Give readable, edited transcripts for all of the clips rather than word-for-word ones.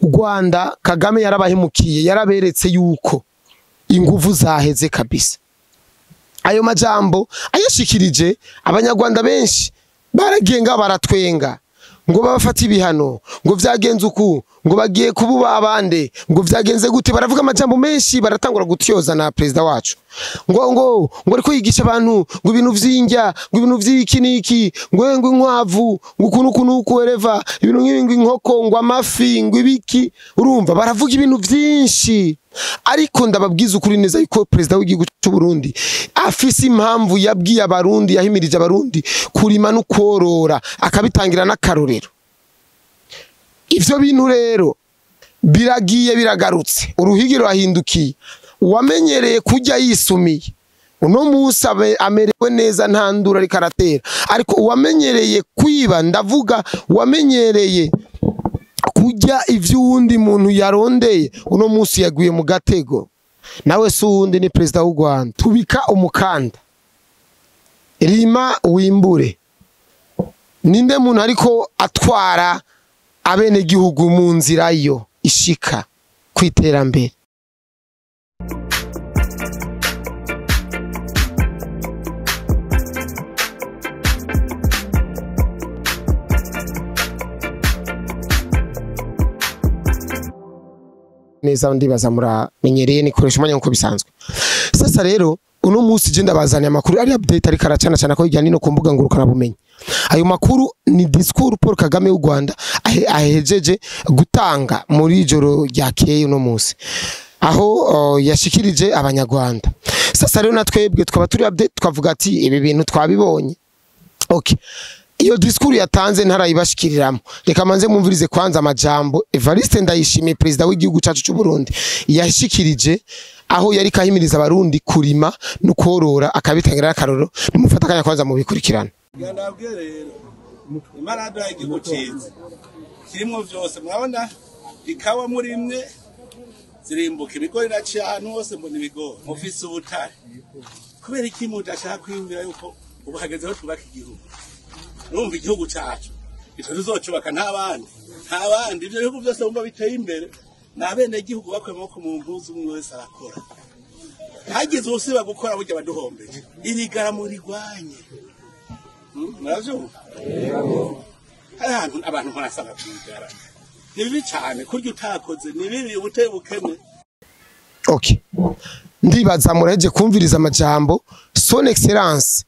Rwanda Kagame yarabahemukiye, yaraberetse yuko inguvu zaheze kabisa. Ayo majambo ayashikirije, abanyarwanda benshi baragenga baratwenga ngo babafata ibihano, ngo vyagenze uku, ngo bagiye kububa abande, ngo vyagenze gute. Baravuga amajambo menshi, baratangura gutyoza na president wacu, ngo ariko yigisha abantu ngo ibintu vy'indya, ngo ibintu vy'iki niki, ngo inkwavu, ngo ukuntu ukuntu kuereva ibintu nk'ibi, ngo inkoko, ngo amafi, ngo ibiki. Urumva baravuga ibintu vyinshi, ariko ndababwiza ukuri neza yuko president w'igihugu cy'u Burundi afise impamvu yabwiye abarundi, yahimirije abarundi kurima no korora, akabitangira n'akarorero. Ivyo bintu rero biragiye biragarutse, uruhigi rurahindukiye. Uwamenyereye kurya yisumiye uno munsi amerewe neza, nta nduru ariko aratera. Ariko uwamenyereye kwiba, ndavuga uwamenyereye kurya ivy'uwundi muntu yarondeye, uno munsi yaguye mu gatego. Nawe si uwundi, ni president w'u Rwanda. Tubika umukanda, rima wimbure. Ninde muntu ariko atwara abenegihugu mu nzira yo ishika kwiterambere? Neza ndibaza muramenyereye, nikoresha umwanya nkuko bisanzwe. Sasa rero uno munsi je ndabazaniye amakuru ari update, ariko aracana cyane ko hirya nino ku mbuga ngurukana bumenyi. Ayo makuru ni discours Paul Kagame w'u Rwanda ahejeje gutanga muri ijoro ryakeye uno munsi, aho yashikirije abanyarwanda. Sasa rero natwebwe twaba turi update, twavuga ati ibi bintu twabibonye. Okay, iyo discours yatanze ntarayibashikiriramo, reka manze mwumvirize kwanza amajambo Evariste Ndayishimiye, president w'igihugu cacu cy'u Burundi, yashikirije, aho yari kahimiriza abarundi kurima no korora, akabitangira akarorero. Nimufata akanya kwanza mubikurikirana. Ndababwire rero, Imana yaduhaye igihugu ciza kirimwo vyose. Murabona ikawa murimwe zirimbuka, ibigori naciye ahantu hose mbona ibigori. Mufise ubutare, kubera iki mudashaka kwiyumvira yuko ubu hageze aho twubaka igihugu? Urumva igihugu cacu ico tuzocubaka, nta bandi, nta bandi. Ivyo bihugu vyose wumva biteye imbere ni abenegihugu bakuye amaboko mu mpuzu, umwe wese arakora. Hagize uwusiba gukora, burya baduhombeje. Irigara murirwanye. Muravyumva? Hari ahantu abantu murasanga kwigara ni bibi cane. Kurya utakoze ni bibi, ubuteye ubukene. Okay, ndibaza muraheje kumviriza amajambo Son Excellence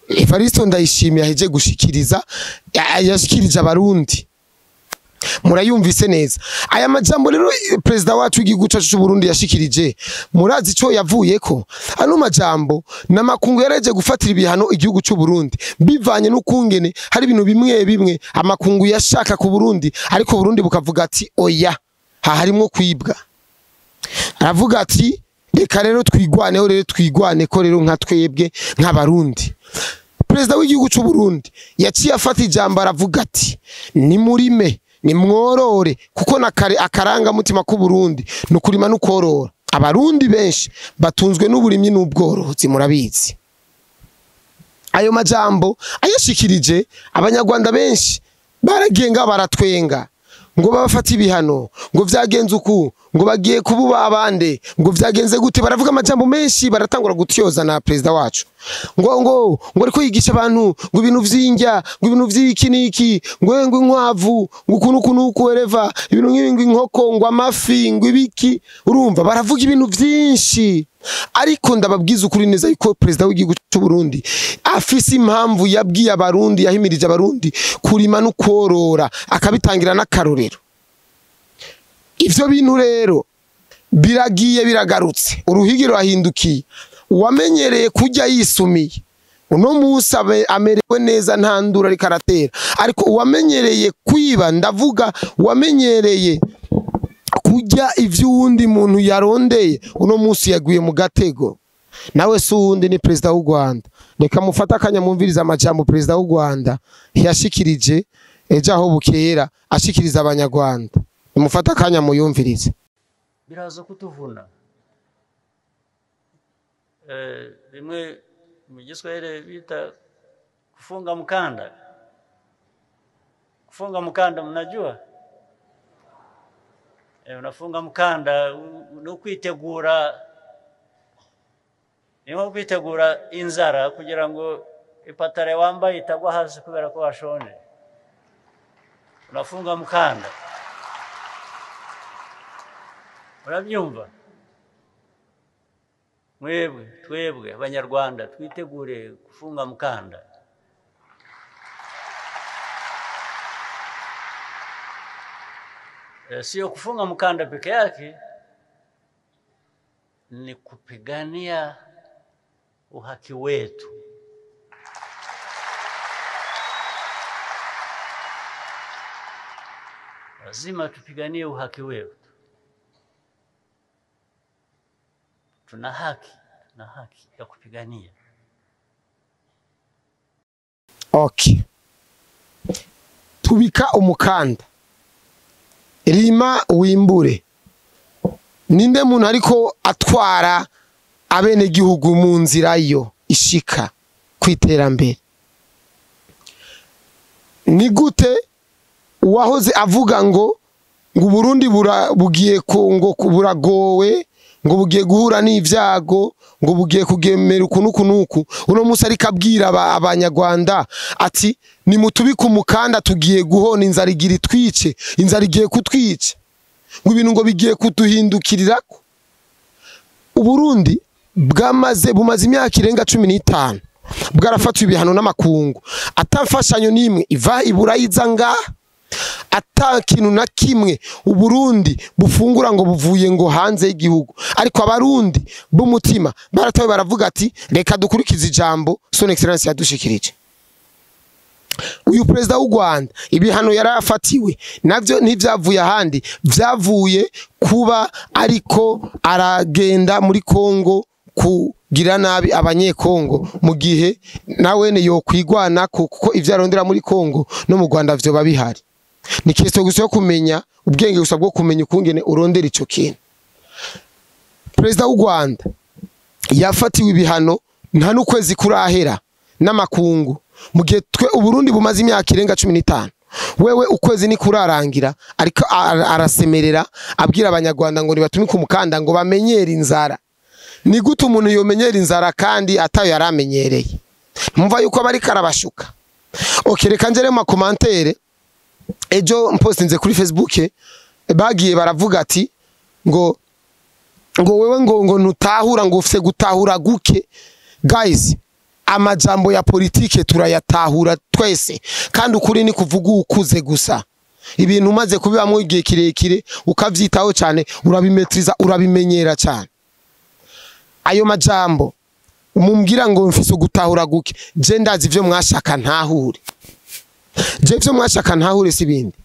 Evariste Ndayishimiye aheje gushikiriza, yashikirije abarundi. Murayumvise neza aya majambo rero president wacu w'igihugu cacu cy'u Burundi yashikirije. Murazi ico yavuyeko ano majambo? N'amakungu yaraje gufatira ibihano igihugu cy'u Burundi, bivanye n'ukungene hari ibintu bimwe bimwe amakungu yashaka ku Burundi, ariko Burundi bukavuga ati oya, ha harimwo kwibwa. Aravuga ati reka rero twigwaneho, rero twigwane ko rero nka twebwe nk'abarundi. Perezida w'igihugu cy'u Burundi yaciye afata ijambo, aravuga ati nimurime, nimworore, kuko na kare akaranga mutima k'u Burundi ni ukurima no korora. Abarundi benshi batunzwe n'uburimyi n'ubworozi, murabizi. Ayo majambo ayashikirije, abanyarwanda benshi baragenga baratwenga ngo babafata ibihano, ngo vyagenze uku, ngo bagiye kububa abande, ngo vyagenze gute. Baravuga amajambo menshi, baratangura gutyoza na president wacu, ngo ariko yigisha abantu ngo ibintu vy'indya, ngo ibintu vy'iki niki, ngo inkwavu, ngo ukuntu ukuntu kuereva ibintu nk'ibi, ngo inkoko, ngo amafi, ngo ibiki. Urumva baravuga ibintu vyinshi, ariko ndababwiza ukuri neza yuko president w'igihugu cy'u Burundi afise impamvu yabwiye abarundi, yahimirije abarundi kurima no korora, akabitangira n'akarorero. Ivyo bintu rero biragiye biragarutse, uruhigi rurahindukiye. Uwamenyereye kurya yisumiye uno munsi amerewe neza, nta nduru ariko aratera. Ariko uwamenyereye kwiba, ndavuga uwamenyereye kurya ivy'uwundi muntu yarondeye, uno munsi yaguye mu gatego. Nawe si uwundi, ni president w'u Rwanda. Reka mufate akanya mwumvirize amajambo president w'u Rwanda yashikirije ejo aho bukera, ashikiriza abanyarwanda. Nimufate akanya muyumvirize. Biraza kutuvuna. Bimwe mu Giswahili bita kufunga mkanda. Kufunga mkanda mnajua? Unafunga mkanda no kwitegura, ni nko kwitegura inzara kugira ngo ipatare wambaye itagwa hasi kubera ko washonje. Unafunga mkanda. Urabyumva? Mwebwe twebwe abanyarwanda twitegure kufunga mkanda. Sio kufunga mkanda peke yake, ni kupigania uhaki wetu. Lazima tupiganie uhaki wetu. Tuna haki ya kupigania. Okay. Tubika umukanda. Rima wimbure. Ninde muntu ariko atwara abene gihugu mu nzira yo ishika kwiterambere? Ni gute uwahoze avuga ngo Burundi bugiye ngo buragowe, ngo bugiye guhura n'ivyago, ngo bugiye kugemera uku nuku, uno musi ariko abwira abanyarwanda ati nimutubike umukanda, tugiye guhona inzara igira itwice, inzara igiye kutwica, ngo ibintu ngo bigiye kuduhindukirirako. Uburundi bumaze imyaka irenga 15 bwarafatiwe ibihano n'amakungu, atamfashanyo nimwe iva iburayiza ngaha, ata kintu na kimwe Uburundi bufungura ngo buvuye ngo hanze y'igihugu. Ariko abarundi b'umutima baratawe baravuga ati reka dukurikize ijambo Son Excellence yadushikirije. Uyu president w'u Rwanda ibihano yarafatiwe navyo ntivyavuye ahandi, vyavuye kuba ariko aragenda muri Kongo kugira nabi abanyekongo, mu gihe nawene yo kwigwana kuko ivyo arondera muri Kongo no mu Rwanda vyo babihari. Ni kisto gusa yo kumenya ubwenge gusa bwo kumenya ukungene urondera ico kintu. President w'u Rwanda yafatiwe ibihano nta n'ukwezi kurahera n'amakungu, mu gihe twe Uburundi bumaze imyaka irenga 15. Wewe ukwezi ni kurarangira ariko arasemerera abwira abanyarwanda ngo nibatumike umukanda ngo bamenyere inzara. Ni gute umuntu yomenyera inzara kandi atayo yaramenyereye? Mumva yuko bari karabashuka. Okay, reka njere mu commentaire. Ejo mpostinze kuri Facebook bagiye baravuga ati ngo wewe ngo ntutahura, ngo ufise gutahura guke. Guys, amajambo ya politike turayatahura twese, kandi ukuri ni kuvuga ukuze gusa. Ibintu umaze kubibamwo igihe kirekire ukavyitaho cyane, urabimetriza, urabimenyera cyane. Ayo majambo umumbwira ngo mfise gutahura guke, je ndazi ivyo mwashaka ntahure. Je ivyo mwashaka ntahure si bindi.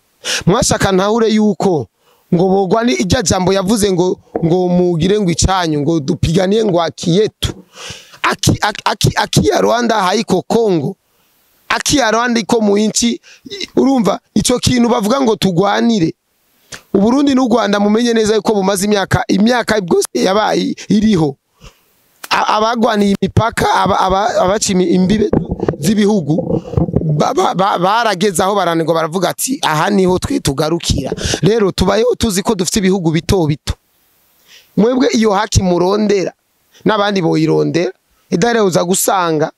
Mwashaka ntahure yuko ngo bogwa ni ijya jambo yavuze ngo mugire ngo icanyu, ngo dupiganiye ngo akiyetu. Aki ya Rwanda haiko Kongo, aki ya Rwanda iko mu inchi. Urumva ico kintu bavuga ngo tugwanire. Uburundi n'u Rwanda mumenye neza yuko bumaze imyaka bwose yabaye iriho. Abagwaniye imipaka, abaca imbibe z'ibihugu barageze aho baranirwa baravuga ati aha niho twe tugarukira. Rero tubayeho tuzi ko dufite ibihugu bito bito. Mwebwe iyo haki murondera n'abandi boyirondera, idare uza gusanga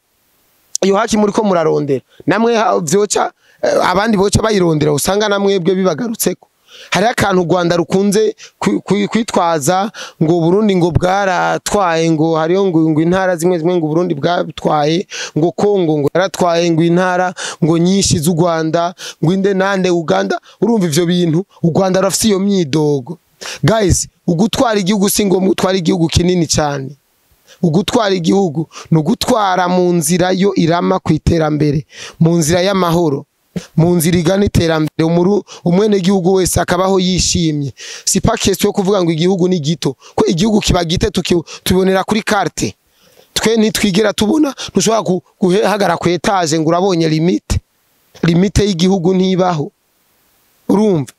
iyo haki muri ko murarondera namwe vyoca abandi boca bayirondera, usanga namwebwe bibagarutseko. Hari akantu Rwanda rukunze kwitwaza ngo Burundi ngo bwaratwaye, ngo hariyo ngo intara zimwe zimwe ngo Burundi bwatwaye, ngo Kongo ngo yaratwaye ngo intara ngo nyinshi z'u Rwanda, ngo inde nande Uganda. Urumva ivyo bintu u Rwanda rafise iyo myidogo. Guys, ugutwara igihugu si ngo mutwara igihugu kinini cyane. Ugutwara igihugu ni ugutwara mu nzira yo irama ku iterambere, mu nzira y'amahoro, mu nzira igana iterambere, umwene gihugu wese akabaho yishimye. Si pas question yo kuvuga ngo igihugu ni gito, ko igihugu kiba gite tubonera kuri carte. Twe ntitwigera tubona, ntushobora guhagara ku etage ngo urabonye limite. Limite y'igihugu ntibaho. Urumva?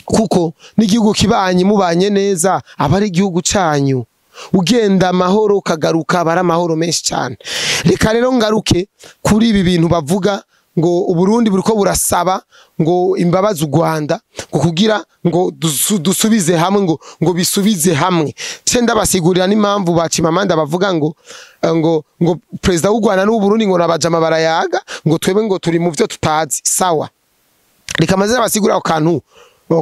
Kuko n'igihugu kibanye mubanye neza aba ari igihugu canyu. Ugenda amahoro ukagaruka bara amahoro menshi cyane. Reka rero ngaruke kuri ibi bintu bavuga ngo Uburundi buriko burasaba ngo imbabazi u Rwanda ngo kugira ngo dusubize hamwe, ngo bisubize hamwe. Ce ndabasigurira n'impamvu ba Chimamanda bavuga ngo president w'u Rwanda n'u Burundi ngo nabajama barayaga, ngo twebwe ngo turi mu vyo tutazi. Sawa, reka maze abasigurira ako kantu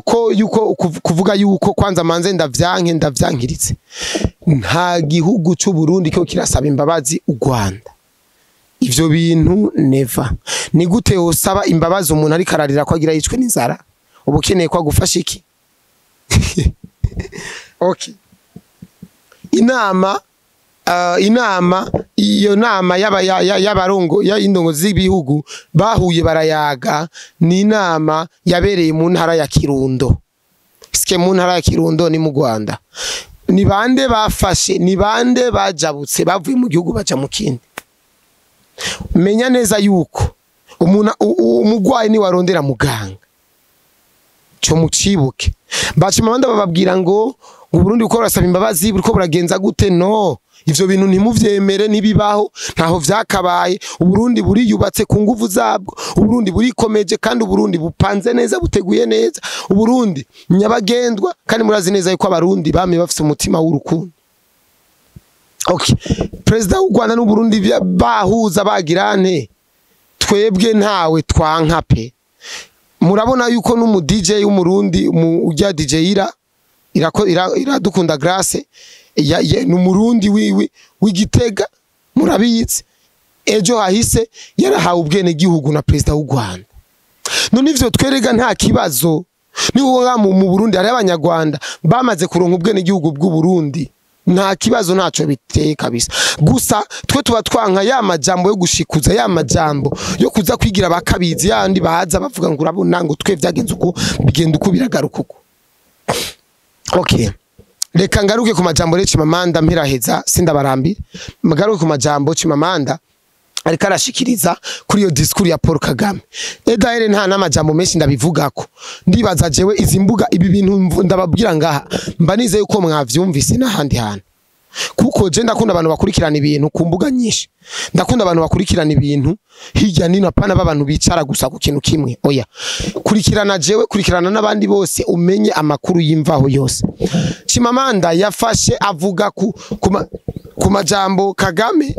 ko yuko kuvuga yuko kwanza manze ndavyanke, ndavyankiritse. Nta gihugu c'u Burundi ko kirasaba imbabazi u Rwanda, ivyo bintu never. Ni gute wosaba imbabazi umuntu ariko ararira ko agira yicwe n'inzara? Uba ukeneye ko agufasha iki? Okay, inama iyo nama y'abarongo ya indongo z'ibihugu bahuye barayaga, ni inama yabereye mu ntara ya Kirundo. Sike mu ntara ya Kirundo ni mu Rwanda. Ni bande bafashe, ni bande bajabutse bavuye mu gihugu baja mu kindi? Menya neza yuko umuntu umugwayi ni warondera muganga, cyo mucibuke. Bacimamanda bababwira ngo Burundi uko burasaba imbabazi, buriko buragenza gute? No, ivyo bintu ntimuvyemere, ntibibaho, ntaho vyakabaye. Uburundi buriyubatse ku nguvu zabwo, Uburundi burikomeje, kandi Uburundi bupanze neza, buteguye neza. Uburundi nyabagendwa, kandi murazi neza yuko Abarundi bamye bafise umutima w'urukundo. Okay, president w'u Rwanda n'u Burundi bahuza bagirane, twebwe ntawe twanka pe. Murabona yuko n'umu DJ w'Umurundi, mu ujya DJ Ira Iradukunda Grace, ni Umurundi w'Igitega, murabizi. Ejo hahise yarahawe ubwene gihugu na president w'u Rwanda. None ivyo twerega nta kibazo. Ni wowe mu Burundi hari Abanyarwanda bamaze kuronka ubwene gihugu bw'u Burundi, nta kibazo, ntaco biteye kabisa. Gusa twe tuba twanka ya majambo yo gushikuza, ya majambo yo kuza kwigira bakabizi, yandi baza bavuga ngo urabona ngo twe vyagenze uko, bigenda uko, biragaruka uko. Okay, reka ngaruke ku majambo rero Chimamanda mpiraheza, sindabarambira. Ngaruke ku majambo Chimamanda ariko arashikiriza kuri iyo discours ya Paul Kagame. Edahere nta n'amajambo menshi ndabivugako. Ndibaza jewe izi mbuga, ibi bintu ndababwira ngaha, mba nizeye yuko mwavyumvise n'ahandi hantu, kuko je ndakunda abantu bakurikirana ibintu ku mbuga nyinshi, ndakunda abantu bakurikirana ibintu hirya nino, apana b'abantu bicara gusa ku kintu kimwe. Oya, kurikirana jewe, kurikirana n'abandi bose, umenye amakuru y'imvaho yose. Chimamanda yafashe avuga ku majambo Kagame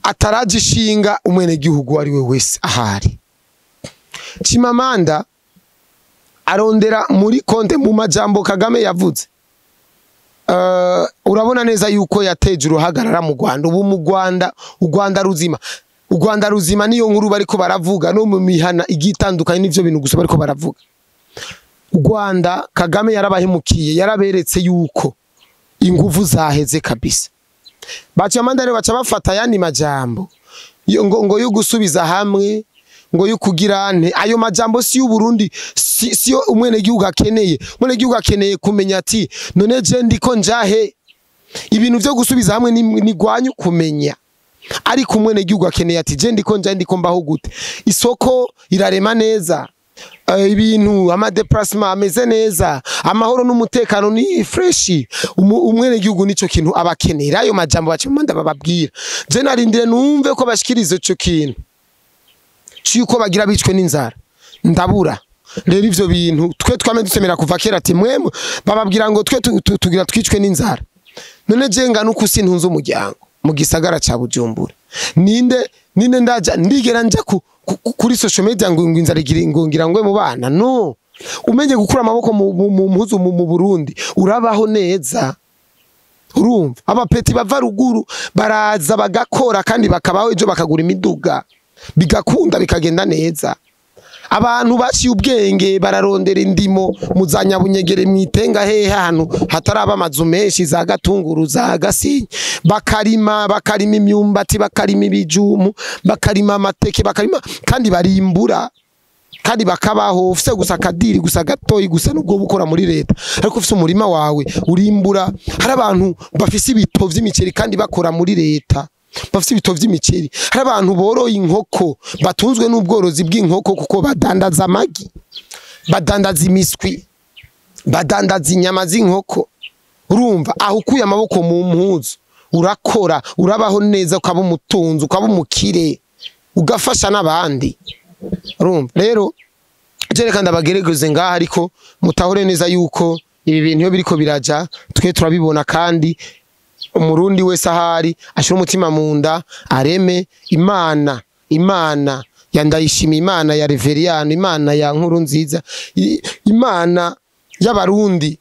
ataraje ishinga umwenegihugu ari we wese ahari. Chimamanda arondera muri konte mu majambo Kagame yavuze. Urabona neza yuko yateje uruhagarara mu Rwanda. Ubu mu Rwanda, u Rwanda ruzima, u Rwanda ruzima niyo nkuru bariko baravuga no mu mihana igitandukanye, n'ivyo bintu gusa bariko baravuga. U Rwanda Kagame yarabahemukiye, yaraberetse yuko inguvu zaheze kabisa. Bacamanda rero baca bafata yandi majambo ngo yo gusubiza hamwe, ngo yo kugira nte. Ayo majambo si y'u Burundi, si yo umwene gihugu akeneye. Umwene gihugu akeneye kumenya ati none je ndiko njahe? Ibintu vyo gusubiza hamwe ni gwanyu kumenya, ariko umwene gihugu akeneye ati je ndiko njahe, ndiko mbaho gute? Isoko irarema neza, ibintu ama déplacement ameze neza, amahoro n'umutekano ni fresh. Umwene gihugu nico kintu abakenera. Ayo majambo Bacimamanda bababwira, je narindire numve ko bashikiriza ico kintu cyuko bagira bicwe n'inzara, ndabura. Rero ivyo bintu twe twame dusemera kuva kera ati mwemwe bababwira ngo twe tugira twicwe n'inzara. None je ngana uko sintunze umuryango mu gisagara ca Bujumbura, ninde ndaja ndigera nja kuri social media ngo inzara igira ngo ngira ngwe mu bana? No umenye gukura amaboko mu mpuzu mu Burundi urabaho neza. Urumva abapeti bava ruguru baraza bagakora kandi bakabaho, ejo bakagura imiduga, bigakunda bikagenda neza. Abantu baciye ubwenge bararondera indimo mu za Nyabunyegere, mwitenga hehe, hantu hataraba amazu menshi, za Gatunguru, za Gasinyi, bakarima imyumbati, bakarima ibijumu, bakarima amateke, bakarima kandi barimbura kandi bakabaho. Ufise gusa akadiri gusa gatoyi gusa, nubwo bukora muri leta, ariko ufise umurima wawe urimbura. Hari abantu bafise ibito vy'imiceri kandi bakora muri leta, bafise ibito vy'imiceri. Hari abantu boroye inkoko, batunzwe n'ubworozi bw'inkoko, kuko badandaza amagi, badandaza imiswi, badandaza inyama z'inkoko. Urumva aho ukuye amaboko mu mpuzu urakora, urabaho neza, ukaba umutunzi, ukaba umukire. ugafasha n'abandi. Urumva rero, je reka ndabagerageze ngaha, ariko mutahure neza yuko ibi bintu iyo biriko biraja twe turabibona, kandi umurundi wese ahari ashira umutima mu nda, areme Imana, Imana ya Ndayishimiye, Imana ya Reveriyano, Imana ya Nkuru Nziza, Imana y'abarundi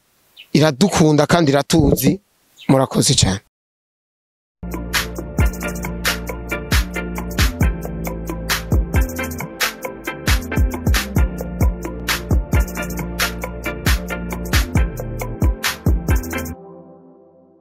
iradukunda kandi iratuzi. Murakoze cyane.